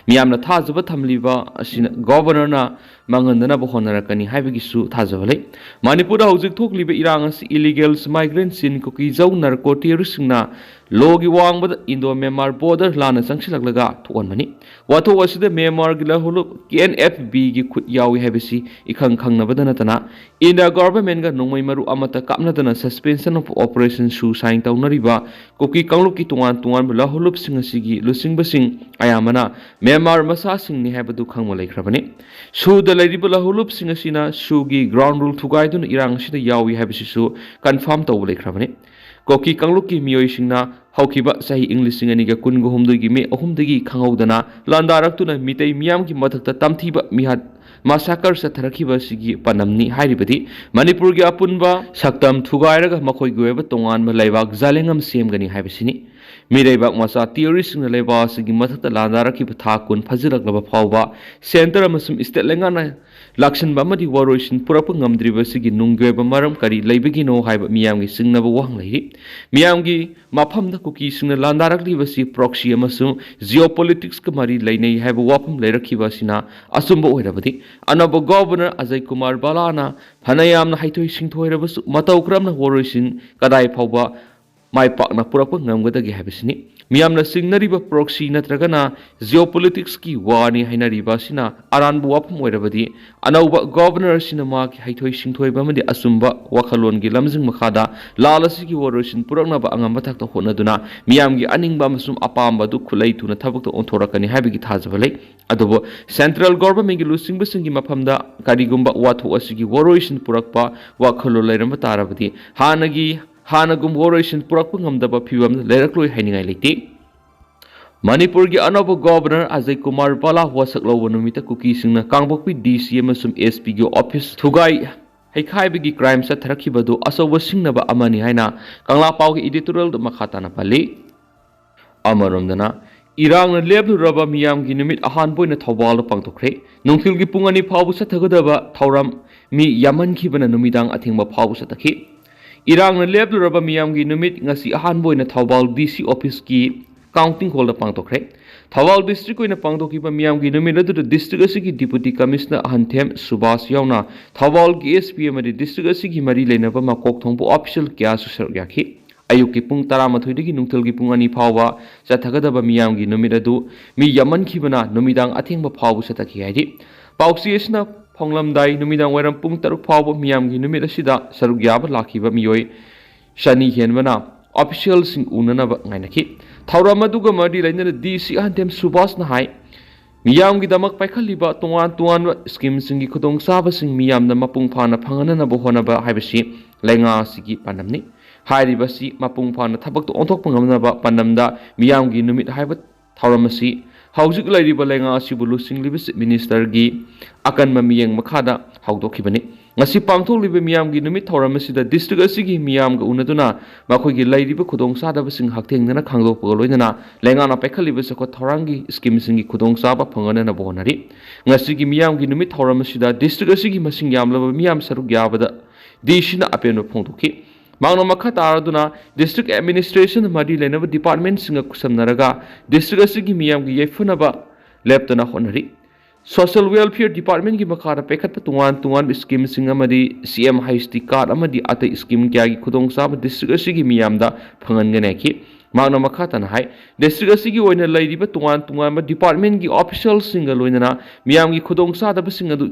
ꯃꯤꯌꯥꯝꯅ ꯊꯥꯖꯕ ꯊꯝꯂꯤꯕ ꯑꯁꯤꯅ Governor ꯅ ꯃꯥꯡꯍꯟꯗꯅꯕ ꯍꯣꯠꯅꯔꯛꯀꯅꯤ ꯍꯥꯏꯕꯒꯤꯁꯨ ꯊꯥꯖꯕ ꯂꯩ꯫ ꯃꯅꯤꯄꯨꯔꯗ ꯍꯧꯖꯤꯛ ꯊꯣꯛꯂꯤꯕ ꯏꯔꯥꯡ ꯑꯁꯤ illegal migrant ꯁꯤꯡ, ꯀꯨꯀꯤꯖꯧ narco terrorist ꯁꯤꯡꯅ law ꯒꯤ ꯋꯥꯡꯃꯗ Indo Myanmar border ꯂꯥꯟꯅ ꯆꯪꯁꯤꯜꯂꯛꯂꯒ ꯊꯣꯛꯍꯟꯕꯅꯤ꯫ ꯋꯥꯊꯣꯛ ꯑꯁꯤꯗ Myanmar ꯒꯤ ꯂꯧꯍꯨꯂꯨꯞ K N F B ꯒꯤ ꯈꯨꯠ ꯌꯥꯎꯏ ꯍꯥꯏꯕꯁꯤ ꯏꯈꯪ ꯈꯪꯅꯕꯗ ꯅꯠꯇꯅ, India Government ꯒ ꯅꯣꯡꯃꯩ ꯃꯔꯨ ꯑꯃꯠꯇ ꯀꯥꯞꯅꯗꯅ Suspension of Operation ꯁꯨ sign ꯇꯧꯅꯔꯤꯕ ꯀꯨꯀꯤ ꯀꯥꯡꯂꯨꯞꯀꯤ ꯇꯣꯉꯥꯟ ꯇꯣꯉꯥꯟꯕ ꯂꯧꯍꯨꯂꯨꯞꯁꯤꯡ ꯑꯁꯤꯒꯤ ꯂꯨꯆꯤꯡꯕꯁꯤꯡ ꯑꯌꯥꯝꯕꯅ Myanmar ꯃꯆꯥꯁꯤꯡꯅꯤ ꯍꯥꯏꯕꯗꯨ ꯈꯪꯕ ꯂꯩꯈ꯭ꯔꯕꯅꯤ꯫ ꯁꯨꯗ ꯂꯩꯔꯤꯕ ꯂꯧꯍꯨꯂꯨꯞꯁꯤꯡ ꯑꯁꯤꯅ ꯁꯨꯒꯤ ground rule ꯊꯨꯒꯥꯏꯗꯨꯅ ꯏꯔꯥꯡ ꯑꯁꯤꯗ ꯌꯥꯎꯏ ꯍꯥꯏꯕꯁꯤꯁꯨ confirm ꯇꯧꯕ ꯂꯩꯈ꯭ꯔꯕꯅꯤ꯫ ꯀꯨꯀꯤ ꯀꯥꯡꯂꯨꯞꯀꯤ ꯃꯤꯑꯣꯏꯁꯤꯡꯅ ꯍꯧꯈꯤꯕ ꯆꯍꯤ ꯏꯪ ꯂꯤꯁꯤꯡ ꯑꯅꯤꯒ ꯀꯨꯟꯒ ꯍꯨꯝꯗꯣꯏꯒꯤ May ꯑꯍꯨꯝꯗꯒꯤ ꯈꯪꯍꯧꯗꯅ ꯂꯥꯟꯗꯥꯔꯛꯇꯨꯅ ꯃꯤꯇꯩ ꯃꯤꯌꯥꯝꯒꯤ ꯃꯊꯛꯇ ꯇꯝꯊꯤꯕ ꯃꯤꯍꯥꯠ massacre ꯆꯠꯊꯔꯛꯈꯤꯕ ꯑꯁꯤꯒꯤ ꯄꯥꯟꯗꯝꯅꯤ ꯍꯥꯏꯔꯤꯕꯗꯤ ꯃꯅꯤꯄꯨꯔꯒꯤ ꯑꯄꯨꯟꯕ ꯁꯛꯇꯝ ꯊꯨꯒꯥꯏꯔꯒ ꯃꯈꯣꯏꯒꯤ ꯑꯣꯏꯕ ꯇꯣꯉꯥꯟꯕ ꯂꯩꯕꯥꯛ ꯖꯥꯂꯦꯡ ꯑꯃ ꯁꯦꯝꯒꯅꯤ ꯍꯥꯏꯕꯁꯤꯅꯤ꯫ ꯃꯤꯔꯩꯕꯥꯛ ꯃꯆꯥ ꯇꯦꯔꯣꯔꯤꯁꯁꯤꯡꯅ ꯂꯩꯕꯥꯛ ꯑꯁꯤꯒꯤ ꯃꯊꯛꯇ ꯂꯥꯟꯗꯥꯔꯛꯈꯤꯕ ꯊꯥ ꯀꯨꯟ ꯐꯥꯖꯤꯜꯂꯛꯂꯕ ꯐꯥꯎꯕ ꯁꯦꯟꯇꯔ ꯑꯃꯁꯨꯡ ꯁ꯭ꯇꯦꯠ ꯂꯩꯉꯥꯛꯅ ꯂꯥꯛꯁꯤꯟꯕ ꯑꯃꯗꯤ ꯋꯥꯔꯣꯏꯁꯤꯟ ꯄꯨꯔꯛꯄ ꯉꯝꯗ꯭ꯔꯤꯕ ꯑꯁꯤꯒꯤ ꯅꯨꯡꯒꯤ ꯑꯣꯏꯕ ꯃꯔꯝ ꯀꯔꯤ ꯂꯩꯕꯒꯤꯅꯣ ꯍꯥꯏꯕ ꯃꯤꯌꯥꯝꯒꯤ ꯆꯤꯡꯅꯕ ꯋꯥꯍꯪ ꯂꯩꯔꯤ꯫ ꯃꯤꯌꯥꯝꯒꯤ ꯃꯐꯝꯗ ꯀꯨꯀꯤꯁꯤꯡꯅ ꯂꯥꯟꯗꯥꯔꯛꯂꯤꯕꯁꯤ ꯄ꯭ꯔꯣꯛꯁꯤ ꯑꯃꯁꯨꯡ ꯖꯤꯑꯣꯄꯣꯂꯤꯇꯤꯛꯁꯀ ꯃꯔꯤ ꯂꯩꯅꯩ ꯍꯥꯏꯕ ꯋꯥꯐꯝ ꯂꯩꯔꯛꯈꯤꯕ ꯑꯁꯤꯅ ꯑꯆꯨꯝꯕ ꯑꯣꯏꯔꯕꯗꯤ, ꯑꯅꯧꯕ ꯒꯣꯚꯔꯅꯔ ꯑꯖꯌ ꯀꯨꯃꯥꯔ ꯕꯥꯂꯥꯅ ꯐꯅ ꯌꯥꯝꯅ ꯍꯩꯊꯣꯏ ꯁꯤꯡꯊꯣꯏꯔꯕꯁꯨ, ꯃꯇꯧ ꯀꯔꯝꯅ ꯋꯥꯔꯣꯏꯁꯤꯟ ꯀꯗꯥꯏ ꯐꯥꯎꯕ ꯃꯥꯏ ꯄꯥꯛꯅ ꯄꯨꯔꯛꯄ ꯉꯝꯒꯗꯒꯦ ꯍꯥꯏꯕꯁꯤꯅꯤ꯫ ꯃꯤꯌꯥꯝꯅ ꯆꯤꯡꯅꯔꯤꯕ ꯄ꯭ꯔꯣꯛꯁꯤ ꯅꯠꯇ꯭ꯔꯒꯅ ꯖꯤꯑꯣꯄꯣꯂꯤꯇꯤꯛꯁꯀꯤ ꯋꯥꯔꯅꯤ ꯍꯥꯏꯅꯔꯤꯕ ꯑꯁꯤꯅ ꯑꯔꯥꯟꯕ ꯋꯥꯐꯝ ꯑꯣꯏꯔꯕꯗꯤ, ꯑꯅꯧꯕ ꯒꯣꯚꯔꯅꯔ ꯑꯁꯤꯅ ꯃꯍꯥꯛꯀꯤ ꯍꯩꯊꯣꯏ ꯁꯤꯡꯊꯣꯏꯕ ꯑꯃꯗꯤ ꯑꯆꯨꯝꯕ ꯋꯥꯈꯜꯂꯣꯟꯒꯤ ꯂꯝꯖꯤꯡ ꯃꯈꯥꯗ ꯂꯥꯜ ꯑꯁꯤꯒꯤ ꯋꯥꯔꯣꯏꯁꯤꯟ ꯄꯨꯔꯛꯅꯕ ꯑꯉꯝꯕ ꯊꯥꯛꯇ ꯍꯣꯠꯅꯗꯨꯅ ꯃꯤꯌꯥꯝꯒꯤ ꯑꯅꯤꯡꯕ ꯑꯃꯁꯨꯡ ꯑꯄꯥꯝꯕ ꯑꯗꯨ ꯈꯨꯠꯂꯩ ꯊꯨꯅ ꯊꯕꯛꯇ ꯑꯣꯟꯊꯣꯔꯛꯀꯅꯤ ꯍꯥꯏꯕꯒꯤ ꯊꯥꯖꯕ ꯂꯩ꯫ ꯑꯗꯨꯕꯨ ꯁꯦꯟꯇ꯭ꯔꯦꯜ ꯒꯣꯚꯔꯟꯃꯦꯟꯠꯀꯤ ꯂꯨꯆꯤꯡꯕꯁꯤꯡꯒꯤ ꯃꯐꯝꯗ ꯀꯔꯤꯒꯨꯝꯕ ꯋꯥꯊꯣꯛ ꯑꯁꯤꯒꯤ ꯋꯥꯔꯣꯏꯁꯤꯟ ꯄꯨꯔꯛꯄ ꯋꯥꯈꯜꯂꯣꯟ ꯂꯩꯔꯝꯕ ꯇꯥꯔꯕꯗꯤ, ꯍꯥꯟꯅꯒꯤ ꯍꯥꯟꯅꯒꯨꯝ ꯋꯥꯔꯣꯏꯁꯤꯟ ꯄꯨꯔꯛꯄ ꯉꯝꯗꯕ ꯐꯤꯕꯝꯗ ꯂꯩꯔꯛꯂꯣꯏ ꯍꯥꯏꯅꯤꯡꯉꯥꯏ ꯂꯩꯇꯦ꯫ ꯃꯅꯤꯄꯨꯔꯒꯤ ꯑꯅꯧꯕ ꯒꯣꯚꯔꯅꯔ ꯑꯖꯌ ꯀꯨꯃꯥꯔ ꯕꯥꯂꯥ ꯋꯥꯁꯛ ꯂꯧꯕ ꯅꯨꯃꯤꯠꯇ ꯀꯨꯀꯤꯁꯤꯡꯅ ꯀꯥꯡꯄꯣꯛꯄꯤ ꯗꯤ ꯁꯤ ꯑꯃꯁꯨꯡ ꯑꯦꯁ ꯄꯤꯒꯤ ꯑꯣꯐꯤꯁ ꯊꯨꯒꯥꯏ ꯍꯩꯈꯥꯏꯕꯒꯤ ꯀ꯭ꯔꯥꯏꯝ ꯆꯠꯊꯔꯛꯈꯤꯕꯗꯨ ꯑꯆꯧꯕ ꯁꯤꯡꯅꯕ ꯑꯃꯅꯤ ꯍꯥꯏꯅ ꯀꯪꯂꯥ ꯄꯥꯎꯒꯤ ꯏꯗꯤꯇꯣꯔꯤꯌꯦꯜꯗ ꯃꯈꯥ ꯇꯥꯅ ꯄꯜꯂꯤ꯫ ꯑꯃꯔꯣꯝꯗꯅ, ꯏꯔꯥꯡꯅ ꯂꯦꯞꯂꯨꯔꯕ ꯃꯤꯌꯥꯝꯒꯤ ꯅꯨꯃꯤꯠ ꯑꯍꯥꯟꯕ ꯑꯣꯏꯅ ꯊꯧꯕꯥꯜꯗ ꯄꯥꯡꯊꯣꯛꯈ꯭ꯔꯦ꯫ ꯅꯨꯡꯊꯤꯜꯒꯤ ꯄꯨꯡ ꯑꯅꯤ ꯐꯥꯎꯕ ꯆꯠꯊꯒꯗꯕ ꯊꯧꯔꯝ ꯃꯤ ꯌꯥꯝꯃꯟꯈꯤꯕꯅ ꯅꯨꯃꯤꯗꯥꯡ ꯑꯊꯦꯡꯕ ꯐꯥꯎꯕ ꯆꯠꯊꯈꯤ꯫ ꯏꯔꯥꯡꯅ ꯂꯦꯞꯂꯨꯔꯕ ꯃꯤꯌꯥꯝꯒꯤ ꯅꯨꯃꯤꯠ ꯉꯁꯤ ꯑꯍꯥꯟꯕ ꯑꯣꯏꯅ ꯊꯧꯕꯥꯜ ꯗꯤ ꯁꯤ ꯑꯣꯐꯤꯁꯀꯤ ꯀꯥꯎꯟꯇꯤꯡ ꯍꯣꯜꯗ ꯄꯥꯡꯊꯣꯛꯈ꯭ꯔꯦ꯫ ꯊꯧꯕꯥꯜ ꯗꯤꯁꯇ꯭ꯔꯤꯛ ꯑꯣꯏꯅ ꯄꯥꯡꯊꯣꯛꯈꯤꯕ ꯃꯤꯌꯥꯝꯒꯤ ꯅꯨꯃꯤꯠ ꯑꯗꯨꯗ ꯗꯤꯁꯇ꯭ꯔꯤꯛ ꯑꯁꯤꯒꯤ ꯗꯤꯄꯨꯇꯤ ꯀꯃꯤꯁꯅꯔ ꯑꯍꯟꯊꯦꯝ ꯁꯨꯕꯥꯁ ꯌꯥꯎꯅ ꯊꯧꯕꯥꯜꯒꯤ ꯑꯦꯁ ꯄꯤ ꯑꯃꯗꯤ ꯗꯤꯁꯇ꯭ꯔꯤꯛ ꯑꯁꯤꯒꯤ ꯃꯔꯤ ꯂꯩꯅꯕ ꯃꯀꯣꯛ ꯊꯣꯡꯕ ꯑꯣꯐꯤꯁꯤꯌꯦꯜ ꯀꯌꯥꯁꯨ ꯁꯔꯨꯛ ꯌꯥꯈꯤ꯫ ꯑꯌꯨꯛꯀꯤ ꯄꯨꯡ ꯇꯔꯥꯃꯥꯊꯣꯏꯗꯒꯤ ꯅꯨꯡꯊꯤꯜꯒꯤ ꯄꯨꯡ ꯑꯅꯤ ꯐꯥꯎꯕ ꯆꯠꯊꯒꯗꯕ ꯃꯤꯌꯥꯝꯒꯤ ꯅꯨꯃꯤꯠ ꯑꯗꯨ ꯃꯤ ꯌꯥꯝꯃꯟꯈꯤꯕꯅ ꯅꯨꯃꯤꯗꯥꯡ ꯑꯊꯦꯡꯕ ꯐꯥꯎꯕ ꯆꯠꯊꯈꯤ ꯍꯥꯏꯔꯤ꯫ ꯄꯥꯎꯆꯦ ꯑꯁꯤꯅ ꯐꯣꯡꯂꯝꯗꯥꯏ ꯅꯨꯃꯤꯗꯥꯡ ꯋꯥꯏꯔꯝ ꯄꯨꯡ ꯇꯔꯨꯛ ꯐꯥꯎꯕ ꯃꯤꯌꯥꯝꯒꯤ ꯅꯨꯃꯤꯠ ꯑꯁꯤꯗ ꯁꯔꯨꯛ ꯌꯥꯕ ꯂꯥꯛꯈꯤꯕ ꯃꯤꯑꯣꯏ ꯆꯅꯤ ꯍꯦꯟꯕꯅ ꯑꯣꯐꯤꯁꯤꯌꯦꯜꯁꯤꯡ ꯎꯅꯅꯕ ꯉꯥꯏꯅꯈꯤ꯫ ꯊꯧꯔꯝ ꯑꯗꯨꯒ ꯃꯔꯤ ꯂꯩꯅꯅ ꯗꯤ ꯁꯤ ꯑꯍꯟꯊꯦꯝ ꯁꯨꯕꯥꯁꯅ ꯍꯥꯏ, ꯃꯤꯌꯥꯝꯒꯤꯗꯃꯛ ꯄꯥꯏꯈꯠꯂꯤꯕ ꯇꯣꯉꯥꯟ ꯇꯣꯉꯥꯟꯕ ꯁ꯭ꯀꯤꯝꯁꯤꯡꯒꯤ ꯈꯨꯗꯣꯡꯆꯥꯕꯁꯤꯡ ꯃꯤꯌꯥꯝꯅ ꯃꯄꯨꯡ ꯐꯥꯅ ꯐꯪꯍꯟꯅꯅꯕ ꯍꯣꯠꯅꯕ ꯍꯥꯏꯕꯁꯤ ꯂꯩꯉꯥꯛ ꯑꯁꯤꯒꯤ ꯄꯥꯟꯗꯝꯅꯤ꯫ ꯍꯥꯏꯔꯤꯕꯁꯤ ꯃꯄꯨꯡ ꯐꯥꯅ ꯊꯕꯛꯇ ꯑꯣꯟꯊꯣꯛꯄ ꯉꯝꯅꯕ ꯄꯥꯟꯗꯝꯗ ꯃꯤꯌꯥꯝꯒꯤ ꯅꯨꯃꯤꯠ ꯍꯥꯏꯕ ꯊꯧꯔꯝ ꯑꯁꯤ ꯍꯧꯖꯤꯛ ꯂꯩꯔꯤꯕ ꯂꯩꯉꯥꯛ ꯑꯁꯤꯕꯨ ꯂꯨꯆꯤꯡꯂꯤꯕ ꯆꯤꯐ ꯃꯤꯅꯤꯁꯇꯔꯒꯤ ꯑꯀꯟꯕ ꯃꯤꯠꯌꯦꯡ ꯃꯈꯥꯗ ꯍꯧꯗꯣꯛꯈꯤꯕꯅꯤ꯫ ꯉꯁꯤ ꯄꯥꯡꯊꯣꯛꯂꯤꯕ ꯃꯤꯌꯥꯝꯒꯤ ꯅꯨꯃꯤꯠ ꯊꯧꯔꯝ ꯑꯁꯤꯗ district ꯑꯁꯤꯒꯤ ꯃꯤꯌꯥꯝꯒ ꯎꯅꯗꯨꯅ ꯃꯈꯣꯏꯒꯤ ꯂꯩꯔꯤꯕ ꯈꯨꯗꯣꯡꯆꯥꯗꯕꯁꯤꯡ ꯍꯛꯊꯦꯡꯅꯅ ꯈꯪꯗꯣꯛꯄꯒ ꯂꯣꯏꯅꯅ ꯂꯩꯉꯥꯛꯅ ꯄꯥꯏꯈꯠꯂꯤꯕ ꯆꯥꯎꯈꯠ ꯊꯧꯔꯥꯡꯒꯤ schemeꯁꯤꯡꯒꯤ ꯈꯨꯗꯣꯡꯆꯥꯕ ꯐꯪꯍꯟꯅꯕ ꯍꯣꯠꯅꯔꯤ꯫ ꯉꯁꯤꯒꯤ ꯃꯤꯌꯥꯝꯒꯤ ꯅꯨꯃꯤꯠ ꯊꯧꯔꯝ ꯑꯁꯤꯗ district ꯑꯁꯤꯒꯤ ꯃꯁꯤꯡ ꯌꯥꯝꯂꯕ ꯃꯤꯌꯥꯝ ꯁꯔꯨꯛ ꯌꯥꯕꯗ DCꯅ ꯑꯄꯦꯟꯕ ꯐꯣꯡꯗꯣꯛꯈꯤ꯫ ꯃꯍꯥꯛꯅ ꯃꯈꯥ ꯇꯥꯔꯗꯨꯅ district administrationꯅ ꯃꯔꯤ ꯂꯩꯅꯕ departmentꯁꯤꯡꯒ ꯈꯨꯠꯁꯝꯅꯔꯒ district ꯑꯁꯤꯒꯤ ꯃꯤꯌꯥꯝꯒꯤ ꯌꯥꯏꯐꯅꯕ ꯂꯦꯞꯇꯅ ꯍꯣꯠꯅꯔꯤ꯫ Social Welfare Departmentꯀꯤ ꯃꯈꯥꯗ ꯄꯥꯏꯈꯠꯄ ꯇꯣꯉꯥꯟ ꯇꯣꯉꯥꯟꯕ schemeꯁꯤꯡ ꯑꯃꯗꯤ CM Hashtag card ꯑꯃꯗꯤ ꯑꯇꯩ scheme ꯀꯌꯥꯒꯤ ꯈꯨꯗꯣꯡꯆꯥꯕ district ꯑꯁꯤꯒꯤ ꯃꯤꯌꯥꯝꯗ ꯐꯪꯍꯟꯒꯅꯤ ꯍꯥꯏꯈꯤ꯫ ꯃꯍꯥꯛꯅ ꯃꯈꯥ ꯇꯥꯅ ꯍꯥꯏ, district ꯑꯁꯤꯒꯤ ꯑꯣꯏꯅ ꯂꯩꯔꯤꯕ ꯇꯣꯉꯥꯟ ꯇꯣꯉꯥꯟꯕ departmentꯀꯤ officialꯁꯤꯡꯒ ꯂꯣꯏꯅꯅ ꯃꯤꯌꯥꯝꯒꯤ ꯈꯨꯗꯣꯡꯆꯥꯗꯕꯁꯤꯡ ꯑꯗꯨ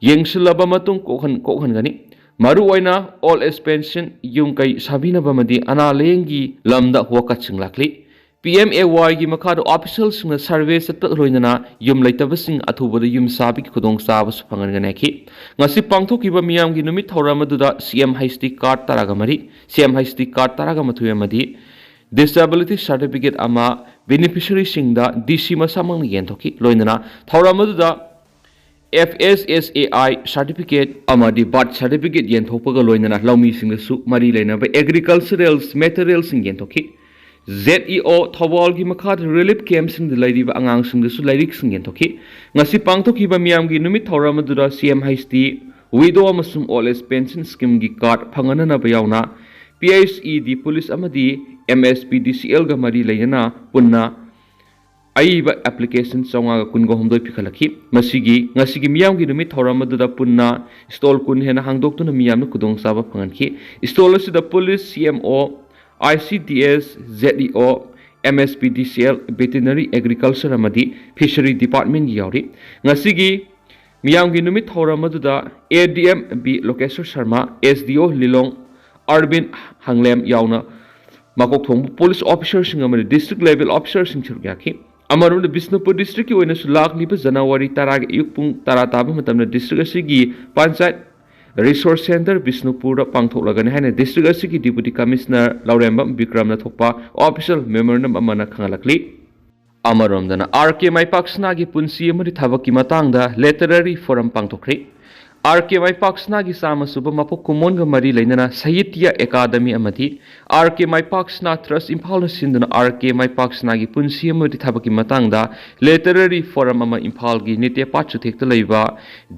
ꯌꯦꯡꯁꯤꯜꯂꯕ ꯃꯇꯨꯡ ꯀꯣꯛꯍꯟ-, ꯀꯣꯛꯍꯟꯒꯅꯤ꯫ ꯃꯔꯨꯑꯣꯏꯅ old age pension, ꯌꯨꯝ ꯀꯩ ꯁꯥꯕꯤꯅꯕ ꯑꯃꯗꯤ ꯑꯅꯥ ꯂꯥꯌꯦꯡꯒꯤ ꯂꯝꯗ ꯋꯥꯀꯠꯁꯤꯡ ꯂꯥꯛꯂꯤ꯫ PMAYꯒꯤ ꯃꯈꯥꯗ officialꯁꯤꯡꯅ survey ꯆꯠꯄꯒ ꯂꯣꯏꯅꯅ ꯌꯨꯝ ꯂꯩꯇꯕꯁꯤꯡ ꯑꯊꯨꯕꯗ ꯌꯨꯝ ꯁꯥꯕꯒꯤ ꯈꯨꯗꯣꯡꯆꯥꯕꯁꯨ ꯐꯪꯍꯟꯒꯅꯤ ꯍꯥꯏꯈꯤ꯫ ꯉꯁꯤ ꯄꯥꯡꯊꯣꯛꯈꯤꯕ ꯃꯤꯌꯥꯝꯒꯤ ꯅꯨꯃꯤꯠ ꯊꯧꯔꯝ ꯑꯗꯨꯗ CM Hashtag card ꯇꯔꯥꯒ ꯃꯔꯤ, CM Hashtag card ꯇꯔꯥꯒ ꯃꯥꯊꯣꯏ ꯑꯃꯗꯤ disability certificate ꯑꯃ beneficiaryꯁꯤꯡꯗ DC ꯃꯁꯥꯃꯛꯅ ꯌꯦꯟꯊꯣꯛꯈꯤ꯫ ꯂꯣꯏꯅꯅ ꯊꯧꯔꯝ ꯑꯗꯨꯗ FSSAI certificate ꯑꯃꯗꯤ birth certificate ꯌꯦꯟꯊꯣꯛꯄꯒ ꯂꯣꯏꯅꯅ ꯂꯧꯃꯤꯁꯤꯡꯗꯁꯨ ꯃꯔꯤ ꯂꯩꯅꯕ agricultural materialꯁꯤꯡ ꯌꯦꯟꯊꯣꯛꯈꯤ꯫ ZEO ꯊꯧꯕꯥꯜꯒꯤ ꯃꯈꯥꯗ relief campꯁꯤꯡꯗ ꯂꯩꯔꯤꯕ ꯑꯉꯥꯡꯁꯤꯡꯗꯁꯨ ꯂꯥꯏꯔꯤꯛꯁꯤꯡ ꯌꯦꯟꯊꯣꯛꯈꯤ꯫ ꯉꯁꯤ ꯄꯥꯡꯊꯣꯛꯈꯤꯕ ꯃꯤꯌꯥꯝꯒꯤ ꯅꯨꯃꯤꯠ ꯊꯧꯔꯝ ꯑꯗꯨꯗ CM Hashtag widow ꯑꯃꯁꯨꯡ old age pension schemeꯒꯤ card ꯐꯪꯍꯟꯅꯕ ꯌꯥꯎꯅ PHED police ꯑꯃꯗꯤ MSPDCLꯒ ꯃꯔꯤ ꯂꯩꯅꯅ ꯄꯨꯟꯅ ꯑꯏꯕ application ꯆꯥꯝꯃꯉꯥꯒ ꯀꯨꯟꯒ ꯍꯨꯝꯗꯣꯏ ꯄꯤꯈꯠꯂꯛꯈꯤ꯫ ꯃꯁꯤꯒꯤ, ꯉꯁꯤꯒꯤ ꯃꯤꯌꯥꯝꯒꯤ ꯅꯨꯃꯤꯠ ꯊꯧꯔꯝ ꯑꯗꯨꯗ ꯄꯨꯟꯅ stall ꯀꯨꯟ ꯍꯦꯟꯅ ꯍꯥꯡꯗꯣꯛꯇꯨꯅ ꯃꯤꯌꯥꯝꯅ ꯈꯨꯗꯣꯡꯆꯥꯕ ꯐꯪꯍꯟꯈꯤ꯫ Stall ꯑꯁꯤꯗ police, CMO, ICDS, ZEO, MSPDCL, Veterinary, Agriculture ꯑꯃꯗꯤ Fishery Departmentꯒꯤ ꯌꯥꯎꯔꯤ꯫ ꯉꯁꯤꯒꯤ ꯃꯤꯌꯥꯝꯒꯤ ꯅꯨꯃꯤꯠ ꯊꯧꯔꯝ ꯑꯗꯨꯗ ADM B ꯂꯣꯀꯦꯁꯣꯔ ꯁꯔꯃ, SDO ꯂꯤꯂꯣꯡ ꯑꯔꯕꯤꯟ ꯍꯪꯂꯦꯝ ꯌꯥꯎꯅ ꯃꯀꯣꯛ ꯊꯣꯡꯕ police officerꯁꯤꯡ ꯑꯃꯗꯤ district level officerꯁꯤꯡ ꯁꯔꯨꯛ ꯌꯥꯈꯤ꯫ ꯑꯃꯔꯣꯝꯗ ꯕꯤꯁꯅꯨꯄꯨꯔ districtꯀꯤ ꯑꯣꯏꯅꯁꯨ ꯂꯥꯛꯂꯤꯕ ꯖꯅꯋꯥꯔꯤ ꯇꯔꯥꯒꯤ ꯑꯌꯨꯛ ꯄꯨꯡ ꯇꯔꯥ ꯇꯥꯕ ꯃꯇꯝꯗ district ꯑꯁꯤꯒꯤ Panchayat Resource Centre ꯕꯤꯁꯅꯨꯄꯨꯔꯗ ꯄꯥꯡꯊꯣꯛꯂꯒꯅꯤ ꯍꯥꯏꯅ district ꯑꯁꯤꯒꯤ Deputy Commissioner ꯂꯧꯔꯦꯝꯕꯝ ꯕꯤꯀ꯭ꯔꯝꯅ ꯊꯣꯛꯄ official memorandum ꯑꯃꯅ ꯈꯪꯍꯜꯂꯛꯂꯤ꯫ ꯑꯃꯔꯣꯝꯗꯅ RK ꯃꯥꯏꯄꯥꯛꯁꯅꯥꯒꯤ ꯄꯨꯟꯁꯤ ꯑꯃꯗꯤ ꯊꯕꯛꯀꯤ ꯃꯇꯥꯡꯗ literary forum ꯄꯥꯡꯊꯣꯛꯈ꯭ꯔꯦ꯫ ꯑꯥꯔ ꯀꯦ ꯃꯥꯏꯄꯥꯛꯁꯅꯥꯒꯤ ꯆꯥꯝꯃ ꯁꯨꯕ ꯃꯄꯣꯛ ꯀꯨꯝꯑꯣꯟꯒ ꯃꯔꯤ ꯂꯩꯅꯅ ꯁꯥꯍꯤꯇ꯭ꯌ ꯑꯦꯀꯥꯗꯃꯤ ꯑꯃꯗꯤ ꯑꯥꯔ ꯀꯦ ꯃꯥꯏꯄꯥꯛꯁꯅꯥ ꯇ꯭ꯔꯁ ꯏꯝꯐꯥꯜꯅ ꯁꯤꯟꯗꯨꯅ ꯑꯥꯔ ꯀꯦ ꯃꯥꯏꯄꯥꯛꯁꯅꯥꯒꯤ ꯄꯨꯟꯁꯤ ꯑꯃꯗꯤ ꯊꯕꯛꯀꯤ ꯃꯇꯥꯡꯗ ꯂꯤꯇꯔꯦꯔꯤ ꯐꯣꯔꯝ ꯑꯃ ꯏꯝꯐꯥꯜꯒꯤ ꯅꯤꯇꯦꯄꯥꯠ ꯆꯨꯊꯦꯛꯇ ꯂꯩꯕ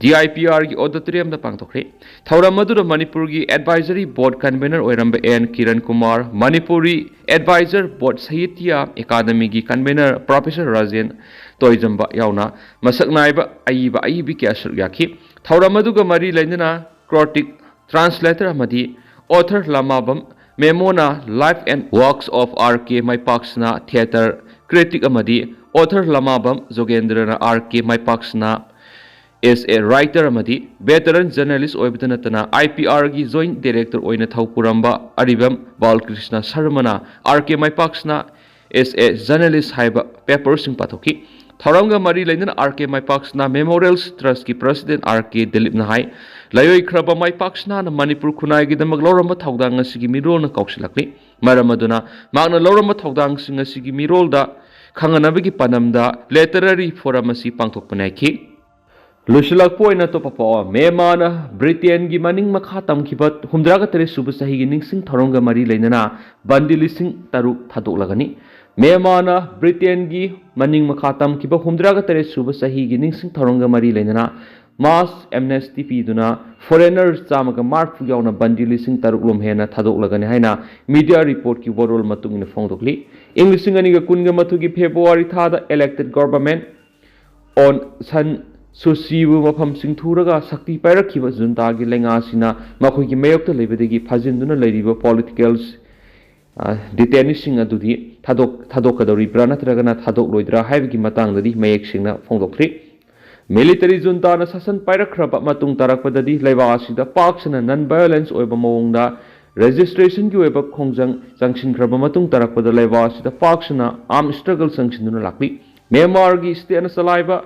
ꯗꯤ ꯑꯥꯏ ꯄꯤ ꯑꯥꯔꯒꯤ ꯑꯣꯗꯤꯇꯣꯔꯤꯌꯝꯗ ꯄꯥꯡꯊꯣꯛꯈ꯭ꯔꯦ꯫ ꯊꯧꯔꯝ ꯑꯗꯨꯗ ꯃꯅꯤꯄꯨꯔꯒꯤ ꯑꯦꯗꯚꯥꯏꯖꯔꯤ ꯕꯣꯔꯗ ꯀꯟꯚꯦꯅꯔ ꯑꯣꯏꯔꯝꯕ N Kiran Kumar, Manipuri adviser board Sahitya ꯑꯦꯀꯥꯗꯃꯤꯒꯤ ꯀꯟꯚꯦꯅꯔ ꯄ꯭ꯔꯣꯐꯦꯁꯔ ꯔꯥꯖꯦꯟ ꯇꯣꯏꯖꯝꯕ ꯌꯥꯎꯅ ꯃꯁꯛ ꯅꯥꯏꯕ ꯑꯏꯕ ꯑꯏꯕꯤ ꯀꯌꯥ ꯁꯔꯨꯛ ꯌꯥꯈꯤ꯫ ꯊꯧꯔꯝ ꯑꯗꯨꯒ ꯃꯔꯤ ꯂꯩꯅꯅ ꯀ꯭ꯔꯣꯇꯤꯛ ꯇ꯭ꯔꯥꯟꯁꯂꯦꯇꯔ ꯑꯃꯗꯤ ꯑꯣꯊꯔ ꯂꯃꯥꯕꯝ ꯃꯦꯃꯣꯅ Life and Works of R K ꯃꯥꯏꯄꯥꯛꯁꯅꯥ ꯊꯤꯌꯦꯇꯔ ꯀ꯭ꯔꯤꯇꯤꯛ ꯑꯃꯗꯤ ꯑꯣꯊꯔ ꯂꯃꯥꯕꯝ ꯖꯣꯒꯦꯟꯗ꯭ꯔꯅ ꯑꯥꯔ ꯀꯦ ꯃꯥꯏꯄꯥꯛꯁꯅꯥ ꯑꯦꯁ ꯑꯦ ꯔꯥꯏꯇꯔ ꯑꯃꯗꯤ ꯚꯦꯇꯔꯟ ꯖꯔꯅꯦꯂꯤꯁ ꯑꯣꯏꯕꯇ ꯅꯠꯇꯅ ꯑꯥꯏ ꯄꯤ ꯑꯥꯔꯒꯤ ꯖꯣꯏꯟꯠ ꯗꯥꯏꯔꯦꯛꯇꯔ ꯑꯣꯏꯅ ꯊꯧ ꯄꯨꯔꯝꯕ ꯑꯔꯤꯕꯝ ꯕꯥꯜꯀ꯭ꯔꯤꯁꯅ ꯁꯔꯃꯅ ꯑꯥꯔ ꯀꯦ ꯃꯥꯏꯄꯥꯛꯁꯅꯥ ꯑꯦꯁ ꯑꯦ ꯖꯔꯅꯦꯂꯤꯁ ꯍꯥꯏꯕ ꯄꯦꯄꯔꯁꯤꯡ ꯄꯥꯊꯣꯛꯈꯤ꯫ ꯊꯧꯔꯝꯒ ꯃꯔꯤ ꯂꯩꯅꯅ ꯑꯥꯔ ꯀꯦ ꯃꯥꯏꯄꯥꯛꯁꯅꯥ ꯃꯦꯃꯣꯔꯤꯌꯦꯜ ꯇ꯭ꯔꯁꯀꯤ ꯄ꯭ꯔꯁꯤꯗꯦꯟꯠ ꯑꯥꯔ ꯀꯦ ꯗꯤꯂꯤꯞꯅ ꯍꯥꯏ, ꯂꯥꯏꯑꯣꯏꯈ꯭ꯔꯕ ꯃꯥꯏꯄꯥꯛꯁꯅꯥꯅ ꯃꯅꯤꯄꯨꯔ ꯈꯨꯟꯅꯥꯏꯒꯤꯗꯃꯛ ꯂꯧꯔꯝꯕ ꯊꯧꯗꯥꯡ ꯑꯁꯤꯒꯤ ꯃꯤꯔꯣꯜꯅ ꯀꯥꯎꯁꯤꯜꯂꯛꯂꯤ꯫ ꯃꯔꯝ ꯑꯗꯨꯅ ꯃꯍꯥꯛꯅ ꯂꯧꯔꯝꯕ ꯊꯧꯗꯥꯡꯁꯤꯡ ꯑꯁꯤꯒꯤ ꯃꯤꯔꯣꯜꯗ ꯈꯪꯍꯟꯅꯕꯒꯤ ꯄꯥꯟꯗꯝꯗ ꯂꯤꯇꯔꯦꯔꯤ ꯐꯣꯔꯝ ꯑꯁꯤ ꯄꯥꯡꯊꯣꯛꯄꯅꯤ ꯍꯥꯏꯈꯤ꯫ ꯂꯣꯏꯁꯤꯜꯂꯛꯄ ꯑꯣꯏꯅ ꯑꯇꯣꯞꯄ ꯄꯥꯎ ꯑꯃ, ꯃꯦꯃꯥꯅ ꯕ꯭ꯔꯤꯇꯦꯟꯒꯤ ꯃꯅꯤꯡ ꯃꯈꯥ ꯇꯝꯈꯤꯕ ꯍꯨꯝꯗ꯭ꯔꯥꯒ ꯇꯔꯦꯠ ꯁꯨꯕ ꯆꯍꯤꯒꯤ ꯅꯤꯡꯁꯤꯡ ꯊꯧꯔꯝꯒ ꯃꯔꯤ ꯂꯩꯅꯅ ꯕꯟꯗꯤ ꯂꯤꯁꯤꯡ ꯇꯔꯨꯛ ꯊꯥꯗꯣꯛꯂꯒꯅꯤ꯫ ꯃꯦꯃꯥꯅ ꯕ꯭ꯔꯤꯇꯦꯟꯒꯤ ꯃꯅꯤꯡ ꯃꯈꯥ ꯇꯝꯈꯤꯕ ꯍꯨꯝꯗ꯭ꯔꯥꯒ ꯇꯔꯦꯠ ꯁꯨꯕ ꯆꯍꯤꯒꯤ ꯅꯤꯡꯁꯤꯡ ꯊꯧꯔꯝꯒ ꯃꯔꯤ ꯂꯩꯅꯅ ꯃꯥꯁ ꯑꯦꯝꯅꯦꯁꯇꯤ ꯄꯤꯗꯨꯅ ꯐꯣꯔꯦꯅꯔ ꯆꯥꯝꯃꯒ ꯃꯔꯤꯐꯨ ꯌꯥꯎꯅ ꯕꯟꯗꯤ ꯂꯤꯁꯤꯡ ꯇꯔꯨꯛ ꯂꯣꯝ ꯍꯦꯟꯅ ꯊꯥꯗꯣꯛꯂꯒꯅꯤ ꯍꯥꯏꯅ ꯃꯤꯗꯤꯌꯥ ꯔꯤꯄꯣꯔꯠꯀꯤ ꯋꯥꯔꯣꯜ ꯃꯇꯨꯡ ꯏꯟꯅ ꯐꯣꯡꯗꯣꯛꯂꯤ꯫ ꯏꯪ ꯂꯤꯁꯤꯡ ꯑꯅꯤꯒ ꯀꯨꯟꯒ ꯃꯥꯊꯣꯏꯒꯤ ꯐꯦꯕ꯭ꯔꯨꯋꯥꯔꯤ ꯊꯥꯗ elected government on San Suu Kyiꯕꯨ ꯃꯐꯝ ꯆꯤꯡꯊꯨꯔꯒ ꯁꯛꯇꯤ ꯄꯥꯏꯔꯛꯈꯤꯕ ꯖꯨꯟꯇꯥꯒꯤ ꯂꯩꯉꯥꯛ ꯑꯁꯤꯅ ꯃꯈꯣꯏꯒꯤ ꯃꯥꯌꯣꯛꯇ ꯂꯩꯕꯗꯒꯤ ꯐꯥꯖꯤꯟꯗꯨꯅ ꯂꯩꯔꯤꯕ ꯄꯣꯂꯤꯇꯤꯀꯦꯜ ꯗꯤꯇꯦꯅꯤꯁꯤꯡ ꯑꯗꯨꯗꯤ ꯊꯥꯗꯣꯛ ꯊꯥꯗꯣꯛꯀꯗꯧꯔꯤꯕ꯭ꯔꯥ ꯅꯠꯇ꯭ꯔꯒꯅ ꯊꯥꯗꯣꯛꯂꯣꯏꯗ꯭ꯔꯥ ꯍꯥꯏꯕꯒꯤ ꯃꯇꯥꯡꯗꯗꯤ ꯃꯌꯦꯛ ꯁꯦꯡꯅ ꯐꯣꯡꯗꯣꯛꯇ꯭ꯔꯤ꯫ ꯃꯤꯂꯤꯇꯔꯤ ꯖꯨꯟꯇꯥꯅ ꯁꯥꯁꯟ ꯄꯥꯏꯔꯛꯈ꯭ꯔꯕ ꯃꯇꯨꯡ ꯇꯥꯔꯛꯄꯗꯗꯤ ꯂꯩꯕꯥꯛ ꯑꯁꯤꯗ ꯄꯥꯛ ꯁꯟꯅ ꯅꯟ ꯚꯥꯏꯑꯣꯂꯦꯟꯁ ꯑꯣꯏꯕ ꯃꯑꯣꯡꯗ ꯔꯦꯖꯤꯁꯇ꯭ꯔꯦꯁꯟꯒꯤ ꯑꯣꯏꯕ ꯈꯣꯡꯖꯪ ꯆꯪꯁꯤꯟꯈ꯭ꯔꯕ ꯃꯇꯨꯡ ꯇꯥꯔꯛꯄꯗ ꯂꯩꯕꯥꯛ ꯑꯁꯤꯗ ꯄꯥꯛ ꯁꯟꯅ ꯑꯥꯔꯝ ꯁ꯭ꯇ꯭ꯔꯒꯜ ꯆꯪꯁꯤꯟꯗꯨꯅ ꯂꯥꯛꯂꯤ꯫ ꯃ꯭ꯌꯥꯟꯃꯥꯔꯒꯤ ꯁ꯭ꯇꯦꯠꯅ ꯆꯂꯥꯏꯕ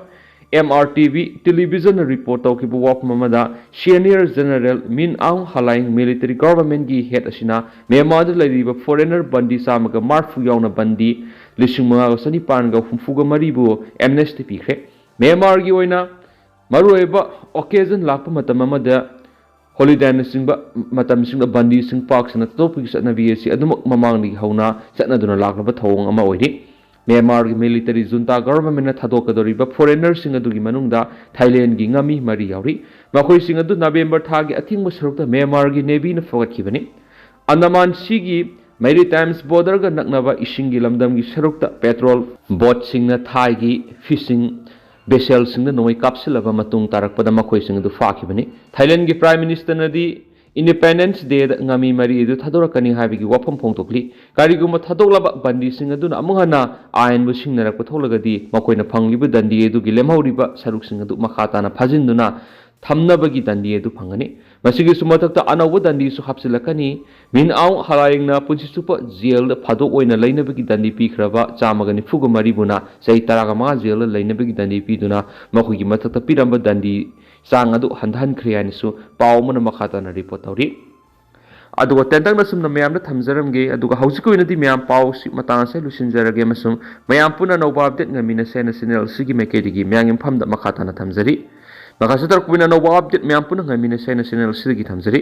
ꯑꯦꯝ ꯑꯥꯔ ꯇꯤ ꯚꯤ ꯇꯦꯂꯤꯚꯤꯖꯟꯅ ꯔꯤꯄꯣꯔꯠ ꯇꯧꯈꯤꯕ ꯋꯥꯐꯝ ꯑꯃꯗ senior general Min Aung Hlaing military ꯒꯚꯔꯟꯃꯦꯟꯠꯀꯤ ꯍꯦꯗ ꯑꯁꯤꯅ ꯃ꯭ꯌꯥꯟꯃꯥꯔꯗ ꯂꯩꯔꯤꯕ ꯐꯣꯔꯦꯅꯔ ꯕꯟꯗꯤ ꯆꯥꯝꯃꯒ ꯃꯔꯤꯐꯨ ꯌꯥꯎꯅ ꯕꯟꯗꯤ ꯂꯤꯁꯤꯡ ꯃꯉꯥꯒ ꯆꯅꯤꯄꯥꯟꯒ ꯍꯨꯝꯐꯨꯒ ꯃꯔꯤꯕꯨ ꯑꯦꯝꯅꯦꯁꯇꯤ ꯄꯤꯈ꯭ꯔꯦ꯫ ꯃ꯭ꯌꯥꯟꯃꯥꯔꯒꯤ ꯑꯣꯏꯅ ꯃꯔꯨꯑꯣꯏꯕ occasion ꯂꯥꯛꯄ ꯃꯇꯝ ꯑꯃꯗ, holidayꯅꯆꯤꯡꯕ ꯃꯇꯝꯁꯤꯡꯗ ꯕꯟꯗꯤꯁꯤꯡ parkꯁꯤꯡꯗ ꯊꯥꯗꯣꯛꯄꯒꯤ ꯆꯠꯅꯕꯤ ꯑꯁꯤ ꯑꯗꯨꯃꯛ ꯃꯃꯥꯡꯗꯒꯤ ꯍꯧꯅ ꯆꯠꯅꯗꯨꯅ ꯂꯥꯛꯂꯕ ꯊꯧꯑꯣꯡ ꯑꯃ ꯑꯣꯏꯔꯤ꯫ ꯃ꯭ꯌꯥꯟꯃꯥꯔꯒꯤ military junta governmentꯅ ꯊꯥꯗꯣꯛꯀꯗꯧꯔꯤꯕ foreignerꯁꯤꯡ ꯑꯗꯨꯒꯤ ꯃꯅꯨꯡꯗ ꯊꯥꯏꯂꯦꯟꯒꯤ ꯉꯥꯃꯤ ꯃꯔꯤ ꯌꯥꯎꯔꯤ꯫ ꯃꯈꯣꯏꯁꯤꯡ ꯑꯗꯨ ꯅꯕꯦꯝꯕꯔ ꯊꯥꯒꯤ ꯑꯊꯦꯡꯕ ꯁꯔꯨꯛꯇ ꯃ꯭ꯌꯥꯟꯃꯥꯔꯒꯤ navyꯅ ꯐꯒꯠꯈꯤꯕꯅꯤ꯫ ꯑꯟꯗꯃꯥꯟ seaꯒꯤ maritime borderꯒ ꯅꯛꯅꯕ ꯏꯁꯤꯡꯒꯤ ꯂꯝꯗꯝꯒꯤ ꯁꯔꯨꯛꯇ patrol boatꯁꯤꯡꯅ ꯊꯥꯏꯒꯤ fishing vesselꯁꯤꯡꯗ ꯅꯣꯡꯃꯩ ꯀꯥꯞꯁꯤꯜꯂꯕ ꯃꯇꯨꯡ ꯇꯥꯔꯛꯄꯗ ꯃꯈꯣꯏꯁꯤꯡ ꯑꯗꯨ ꯐꯥꯈꯤꯕꯅꯤ꯫ ꯊꯥꯏꯂꯦꯟꯒꯤ Prime Ministerꯅꯗꯤ Independence Dayꯗ ꯉꯥꯃꯤ ꯃꯔꯤ ꯑꯗꯨ ꯊꯥꯗꯣꯔꯛꯀꯅꯤ ꯍꯥꯏꯕꯒꯤ ꯋꯥꯐꯝ ꯐꯣꯡꯗꯣꯛꯂꯤ꯫ ꯀꯔꯤꯒꯨꯝꯕ ꯊꯥꯗꯣꯛꯂꯕ ꯕꯟꯗꯤꯁꯤꯡ ꯑꯗꯨꯅ ꯑꯃꯨꯛ ꯍꯟꯅ ꯑꯥꯏꯟꯕꯨ ꯁꯤꯡꯅꯔꯛꯄ ꯊꯣꯛꯂꯒꯗꯤ, ꯃꯈꯣꯏꯅ ꯐꯪꯂꯤꯕ ꯗꯟꯗꯤ ꯑꯗꯨꯒꯤ ꯂꯦꯝꯍꯧꯔꯤꯕ ꯁꯔꯨꯛꯁꯤꯡ ꯑꯗꯨ ꯃꯈꯥ ꯇꯥꯅ ꯐꯥꯖꯤꯟꯗꯨꯅ ꯊꯝꯅꯕꯒꯤ ꯗꯟꯗꯤ ꯑꯗꯨ ꯐꯪꯒꯅꯤ꯫ ꯃꯁꯤꯒꯤꯁꯨ ꯃꯊꯛꯇ ꯑꯅꯧꯕ ꯗꯟꯗꯤꯁꯨ ꯍꯥꯞꯆꯤꯜꯂꯛꯀꯅꯤ꯫ ꯃꯤꯟ ꯑꯥꯎꯡ ꯍꯂꯥꯏꯡꯅ ꯄꯨꯟꯁꯤ ꯆꯨꯞꯄ ꯖꯦꯜꯗ ꯐꯥꯗꯣꯛ ꯑꯣꯏꯅ ꯂꯩꯅꯕꯒꯤ ꯗꯟꯗꯤ ꯄꯤꯈ꯭ꯔꯕ ꯆꯥꯝꯃꯒ ꯅꯤꯐꯨꯒ ꯃꯔꯤꯕꯨꯅ ꯆꯍꯤ ꯇꯔꯥꯃꯉꯥ ꯖꯦꯜꯗ ꯂꯩꯅꯕꯒꯤ ꯗꯟꯗꯤ ꯄꯤꯗꯨꯅ ꯃꯈꯣꯏꯒꯤ ꯃꯊꯛꯇ ꯄꯤꯔꯝꯕ ꯗꯟꯗꯤ ꯆꯥꯡ ꯑꯗꯨ ꯍꯟꯊꯍꯟꯈ꯭ꯔꯦ ꯍꯥꯏꯅꯁꯨ ꯄꯥꯎ ꯑꯃꯅ ꯃꯈꯥ ꯇꯥꯅ report ꯇꯧꯔꯤ꯫ ꯑꯗꯨꯒ ꯇꯦꯟꯇꯛꯅ ꯁꯨꯝꯅ ꯃꯌꯥꯝꯗ ꯊꯝꯖꯔꯝꯒꯦ꯫ ꯑꯗꯨꯒ ꯍꯧꯖꯤꯛꯀꯤ ꯑꯣꯏꯅꯗꯤ ꯃꯌꯥꯝ ꯄꯥꯎꯁꯤ ꯃꯇꯥꯡ ꯑꯁꯤꯗ ꯂꯣꯏꯁꯤꯟꯖꯔꯒꯦ ꯑꯃꯁꯨꯡ ꯃꯌꯥꯝ ꯄꯨꯟꯅ ꯑꯅꯧꯕ update ꯉꯥꯏꯃꯤꯟꯅꯁꯦ ꯍꯥꯏꯅ channel ꯑꯁꯤꯒꯤ ꯃꯥꯏꯀꯩꯗꯒꯤ ꯃꯌꯥꯝꯒꯤ ꯃꯐꯝꯗ ꯃꯈꯥ ꯇꯥꯅ ꯊꯝꯖꯔꯤ꯫ ꯃꯈꯥ ꯆꯠꯊꯔꯛꯄ ꯑꯣꯏꯅ ꯑꯅꯧꯕ update ꯃꯌꯥꯝ ꯄꯨꯟꯅ ꯉꯥꯏꯃꯤꯟꯅꯁꯦ ꯍꯥꯏꯅ channel ꯑꯁꯤꯗꯒꯤ ꯊꯝꯖꯔꯤ꯫